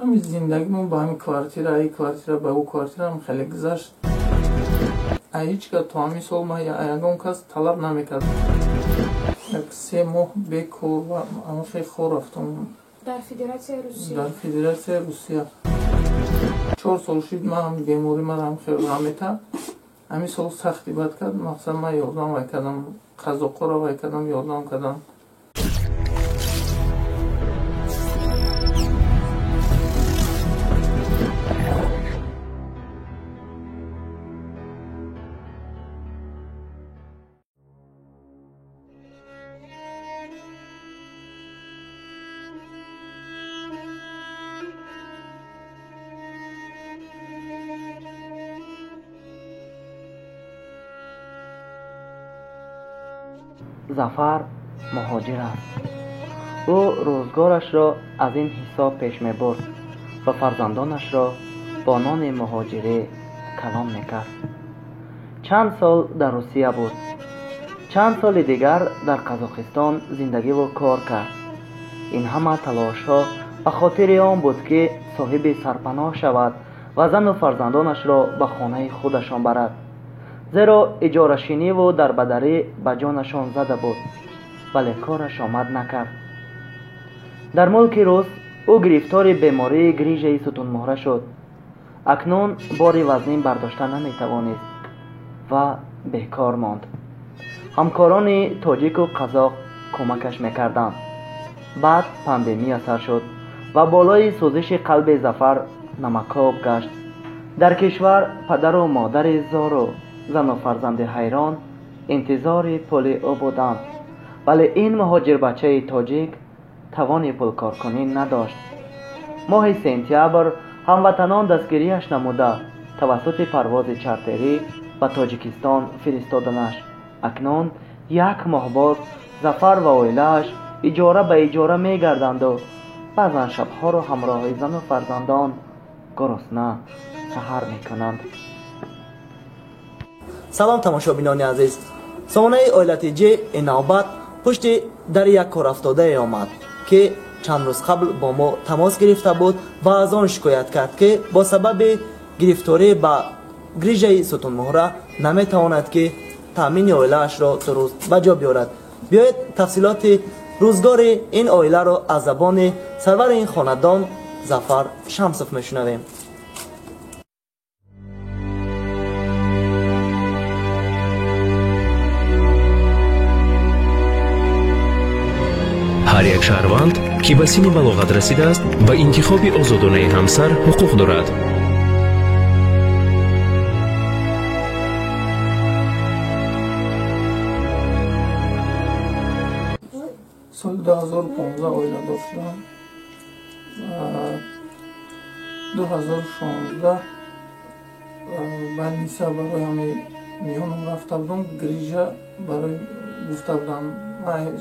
Ҳамин зиндагимон ба ҳамин квартира, ай квартира ба ӯ квартираам хеле гузашт. Ҳеҷ ка то ҳамин сол ман ягон кас талаб намекардам. Як 3 моҳ бекор ва хеле хор рафтам. Дар Федератсияи Русия? Дар Федератсияи Русия. 4 сол шуд ман беморӣ манам хеле рамета. Ҳамин сол сахти бад кард, мақсад ман ёрдам вай кардам, қазоқҳоро вай кардам, ёрдам кардам. Зафар муҳоҷир аст. Ӯ рӯзгорашро аз ин ҳисоб пеш мебурд ва фарзандонашро бо нони муҳоҷирӣ калон мекард. Чанд сол дар Русия буд. Чанд соли дигар дар Қазоқистон зиндагиву кор кард. Ин ҳама талошҳо ба хотири он буд, ки соҳиби сарпаноҳ шавад ва зану фарзандонашро ба хонаи худашон барад. Зеро иҷорашиниву дарбадарӣ ба ҷонашон зада буд, вале кораш омад накард. Дар мулки рус ӯ гирифтори бемории грижаи сутунмуҳра шуд. Акнун бори вазнин бардошта наметавонист ва бекор монд. Ҳамкорони тоҷику қазоқ кӯмакаш мекарданд. Баъд пандемия сар шуд ва болои сӯзиши қалби Зафар намакоб гашт. Дар кишвар падару модари зору зану фарзанди ҳайрон интизори пули ӯ буданд, вале ин муҳоҷирбачаи тоҷик тавони пулкоркунӣ надошт. Моҳи сентябр ҳамватанон дастгириаш намуда тавассути парвози чартерӣ ба Тоҷикистон фиристоданаш. Акнун як моҳ боз Зафар ва оилааш иҷора ба иҷора мегарданду баъзан шабҳоро ҳамроҳи зану фарзандон гурусна саҳар мекунанд. Салом тамошобинони азиз. Сомонаи Оила ТЖ ин навбат пушти дари як корафтодае омад, ки чанд рӯз қабл бо мо тамос гирифта буд ва аз он шикоят кард, ки бо сабаби гирифторӣ ба грижаи сутунмуҳра наметавонад, ки таъмини оилаашро дуруст ба ҷо биёрад. Биёед тафсилоти рӯзгори ин оиларо аз забони сарвари ин хонадон Зафар Шамсов мешунавем. Ҳар як шаҳрванд, ки ба синни балоғат расидааст, ба интихоби озодонаи ҳамсар ҳуқуқ дорад. Соли 2015 оиладор шудам. 2016 больница барои ҳамин миёнам рафта будам, грижа барои гуфта будам.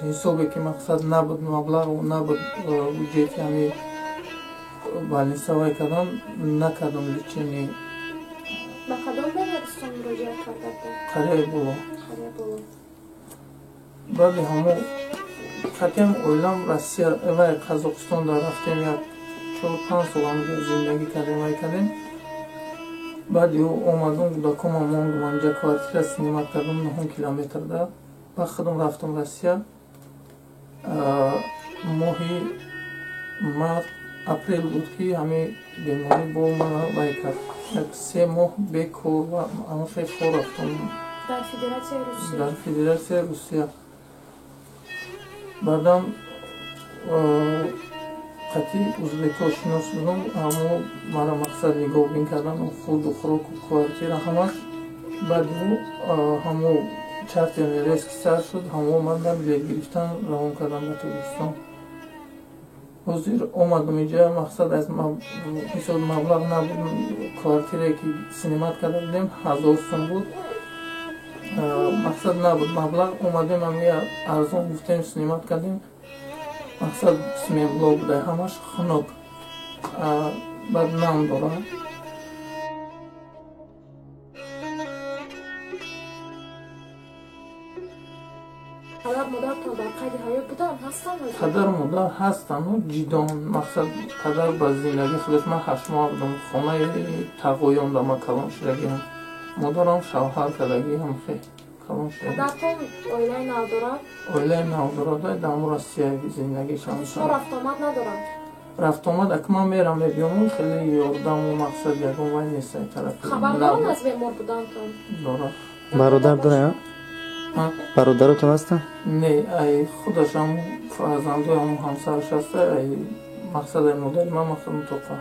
Ҳисобе ки мақсад набуд, маблағ набуд, буҷети ҳами больница вай кардан накардам лечение. Ба кадом бемористон муроҷиат карда будед? Қарияи Боло. Қарияи Боло. Баъди ҳамо қатъиан оилам Россия вай Қазоқистон дар рафтем, як 4-5 сол ҳамҷо зиндагӣ кардем, вай кардем. Баъди ӯ омадум, кӯдакомам мондум анҷа, квартира снимат кардум 9 километрда. Ба худам рафтам Россия. Моҳи март, апрел буд, ки ҳамин беморӣ бо мана вай кард. Як 3 моҳ бекор ва хеле хор рафтам. Дар Федератсияи Русия? Дар Федератсияи Русия. Баъдан қатъи узбекҳо шинос будам, ҳамо мана мақсад нигоҳбин кардан, хурду хӯроку квартира ҳамаш. Баъди ӯ ҳамо чартерный рейс ки сар шуд, ҳамо ман билет гирифтан равон кардам ба Тоҷикистон. Ҳозир омадам инҷа, мақсад аз ҳисоби маблағ набуд, квартирае ки снимат карда будем 1000 сум буд. Мақсад набуд маблағ, омадем ҳами арзон гуфтем снимат кардем. Мақсад смебло буда, ҳамаш хунук, баъд нам дорад. Падар модаратон дар қайди ҳаёт буданд? ҳастанд? Падару модар ҳастану ҷидон. Мақсад, падар ба зиндагии худаш. Ман 8 моҳ будам, хонаи тағоён да ман калон шудагиам. Модарам шавҳар кардагиам, хе калон шудагӣ. Падартон оилаи нав дорад? Оилаи нав дорад, дар Россия зиндагишам. Шумо рафтуомад надоранд? Рафтуомад ака, ман мерам, мебиём, хеле ёрдаму мақсад ягон вай нест ай тарафи. Хабар доранд аз бемор будантон? Дорад. Бародар дорем? Бародаротон ҳастанд? Не, ай худашам, фарзандои ҳамун ҳамсараш ҳаста, ай мақсад, ай модари ман, мақсад мутоқа.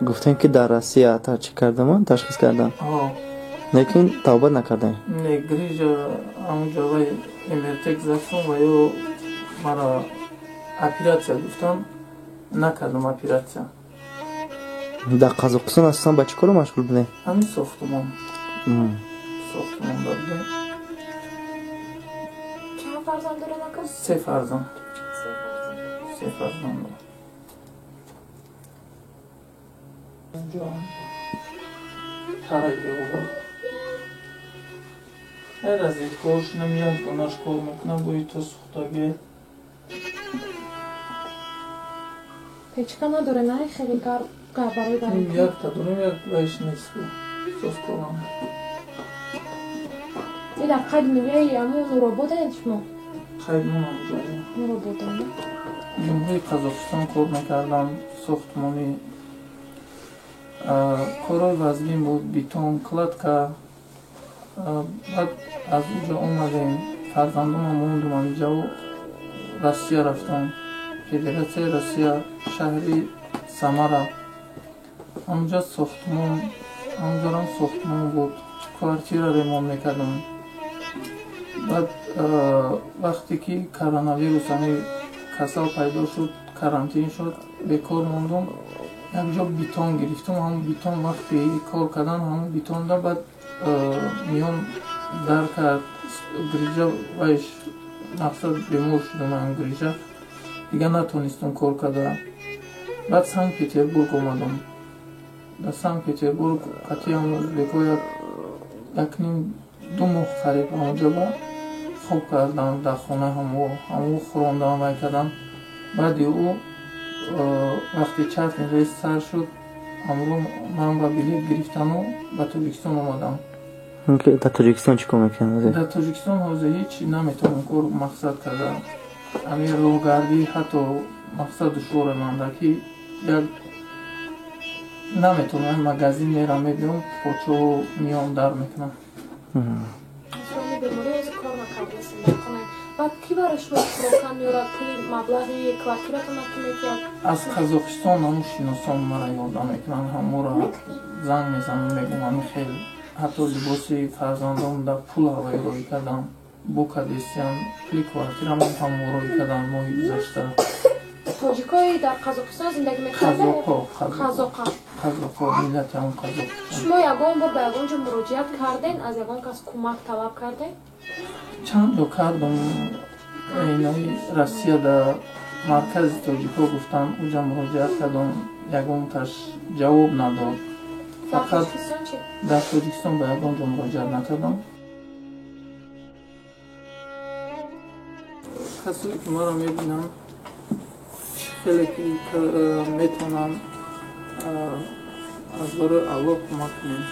Гуфтем, ки дар Россия чӣ кардам, ташхис кардам, лекин табобат накардаем. Не, грижа ҳамунҷо вай МРТ гузаштум ва ё мара оператсия гуфтам, накардам оператсия. Дар Қазоқистон асосан ба чӣ коро машғул будем? Ҳамин сохтумон, сохтумонда будем. Чанд фарзанд доред, ака? Се фарзанд, се фарзанд дорам. Инҷо тараги разведкор шудам, як донаш кор мекунам, бо то сухтаги. Печка надоре, на, хеле гарм барои гарм? Якта дорем, як вайш нест, соскорам. И дар қайд меяи аму Нурободаед шумо? Қайд монам ҷоя. Нуробода. Ҷумҳурии Қазоқистон кор мекардам, сохтмонӣ, корҳои вазнин буд, бетон, кладка. Баъд аз уҷо омадем, фарзандонам мондум ҳамиҷаву Россия рафтам, Федератсияи Россия, шаҳри Самара. Ҳамунҷа сохтмон, ҳамунҷорам сохтмон буд, квартира ремонт мекардам. Баъд вақте ки коронавирус, ҳами касал пайдо шуд, карантин шуд, бекор мондум. Якҷо бетон гирифтум, ҳамун бетон вақти кор кардан, ҳамун бетонда баъд миён дар кард, грижа вайш, мақсад, бемор шудам, ҳам грижа, дигар натонистум кор карда. Баъд Санкт Петербург омадам. Дар Санкт Петербург қатъиам ӯзбекҳо як ним 2 моҳ қариб ҳамонҷо ба хоб кардам, дар хона ҳамо хӯрондам, вай кардам. Баъди ӯ вақти чартер рейс сар шуд, ҳамро ман ба билет гирифтану ба Тоҷикистон омадам. Дар Тоҷикистон чӣ кор мекунед? Дар Тоҷикистон ҳозир ҳеҷ наметавонам кор мақсад карда. Ҳамин роҳгардӣ ҳатто мақсад душворе манда, ки як наметавонам, магазин мерам, мебиём, почо миён дар мекунам. Баъд ки барои шумо хӯрока меорад, пули маблағи квартиратона ки метиҳад? Аз Қазоқистон ҳамун шиносон мара ёрдам мекунанд, ҳаморо занг мезанам, мегӯм ҳамин хел. Ҳатто либоси фарзандон дар пул ҳавои роҳӣ кардам, букадестиям, пули квартирамам ҳам роҳӣ кардам моҳи гузашта. Тоҷикои дар Қазоқистон зиндагӣ мекарданд? Қазоқҳо, қазоқҳо, миллати ҳамун қазоқ. Шумо ягон бор ба ягон ҷо муроҷиат карден, аз ягон кас кӯмак талаб карден? Чанд ҷо кардам. Инаи Россия дар маркази тоҷикҳо гуфтам, уҷа муроҷиат кардам, ягонташ ҷавоб надод. Фақат дар Тоҷикистон ба ягон ҷо муроҷиат накардам. Касое ки маро мебинанд, хеле ки метавонанд, аз барои Аллоҳ кӯмак кунем.